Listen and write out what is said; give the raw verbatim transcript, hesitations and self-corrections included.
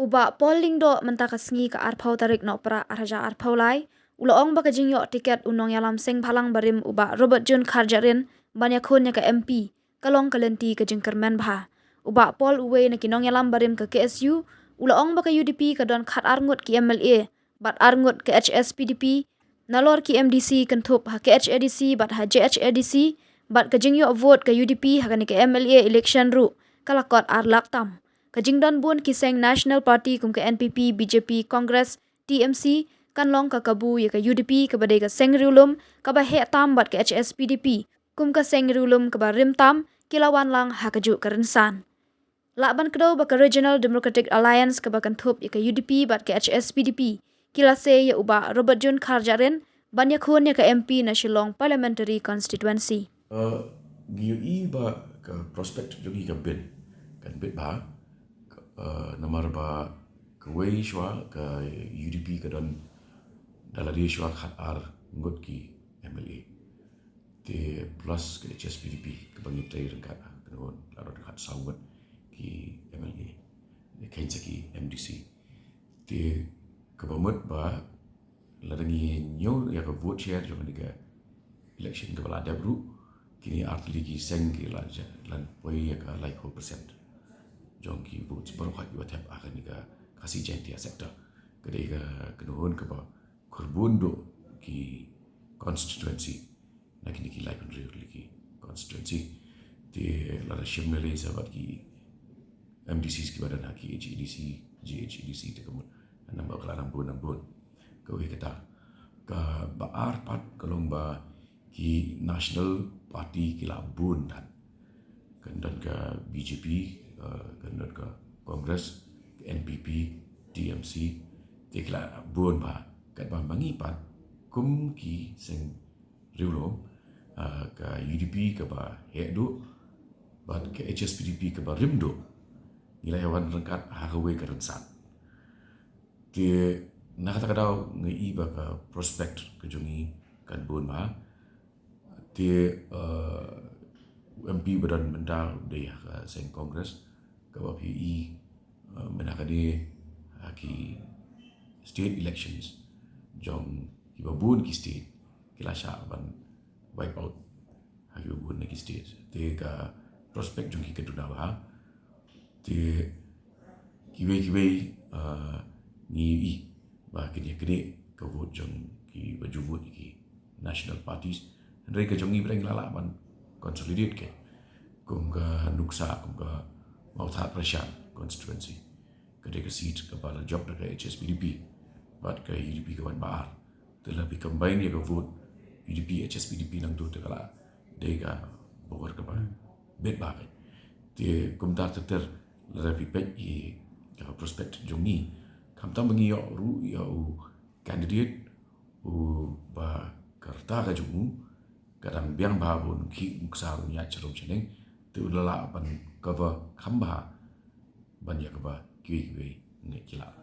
U Bah Paul Lyngdoh mynta ka sngi ka arphew tarik Nohprah arhajar arphew lai, u la ong ba ka jingïoh tiket u nongïalam seng bhalang barim u Bah Robertjune Kharjahrin ban ïakhun ïa ka M P ka long ka lynti ka jingkyrmen bha. U Bah Paul, uwei na ki nongïalam barim ka K S U, u la ong ba ka U D P ka don khatar ngut ki M L A bad ar ngut ka H S P D P, nalor ki M D C kynthup ha K H A D C bad ha J H A D C, bad ka jingïoh vote ka U D P ha kane ka M L A election ruh ka la kot ar lak tam. Ka jingdon bun ki seng National Party kum ka N P P, B J P, Congress, T M C kan long ka kabu ïa ka U D P kaba dei ka seng riewlum kaba heh tam bad ka H S P D P kum ka seng riewlum kaba rim tam, ki la wan lang ha kajuh ka rynsan. Lah ban kdew ba ka Regional Democratic Alliance kaba kynthup ïa ka U D P bad ka H S P D P ki la sei ïa u Bah Robertjune Kharjahrin ban ïakhun ïa ka M P na Shillong Parliamentary Constituency. Uh, ngi ïohi ba ka prospect jong ngi ka bit, kan bit bha, uh, namar ba kawei shuwa ka U D P ka don da lade shuwa khatar ngut ki M L A. Te plus ka H S P D P kaba ngi trei ryngkat, ka don la don khatsaw ngut ki M L A, khein sa ki M D C. Te kaba mut ba lada ngi ñiew ïa ka vote share jong kane ka election kaba la dep ruh, kine artylli ki seng ki la ja-, la poi ïa ka laiphew percent jong ki votes baroh kiba thep ha kane ka Khasi Jaintia sector. Ka dei ka kynhun kaba khurbun duh ki constituency na kine ki laiphew tylli ki constituency. Te lada shim lei lei sa bad ki M D Cs kiba don ha ki H A D C, J H A D C te ka mut namar ba ka la nang bun nang bun. Kawei kata, kaba ar pat ka long ba ki National Party ki la bun than. Kan don ka B J P, uh, kan don ka Congress, ka N P P, T M C, te ki la bun bha. Katba ma ngi pat kum ki seng riewlum, uh, ka U D P kaba heh duh bad ka H S P D P kaba rim duh, ngi la ïa wan ryngkat ha kawei ka rynsan. Te na kata ka daw ngi ïohi ba ka prospect ka jong ngi kan bun bha. Te, uh, u M P ba don mynta u dei ha ka seng Congress, kaba phi ïohi, uh, mynta ka dei ha ki state elections jong kiba bun ki state ki la shah ban wipe out ha kiba bun na ki state. Te ka prospect jong ki ka duna bha. Te kiwei kiwei, uh, ngi ïohi ba kin ïa knieh ka vote jong kiba ju vote ïa ki national parties. Hynrei ka jong ngi ba dang la lah ban consolidate ka, kum ka Nongsah, kum ka Mawthadraishan constituency, ka dei ka seat kaba la jop da ka H S P D P bad ka U D P ka wan ba ar. Te lada phi combine ïa ka vote U D P H S P D P nangtu te ka la dei ka bor kaba bit bha ka. Te kumta ter ter lada phi peit ïa ka prospect jong ngi, khamtam ba ngi ïoh ruh ïa u candidate uba ka rta ka jong u ka dang biang bha, bun ki u ksa u ñiah sharum shaneng, te u la lah ban cover kham bha ban ïa kaba kiwei kiwei ngi ki lah.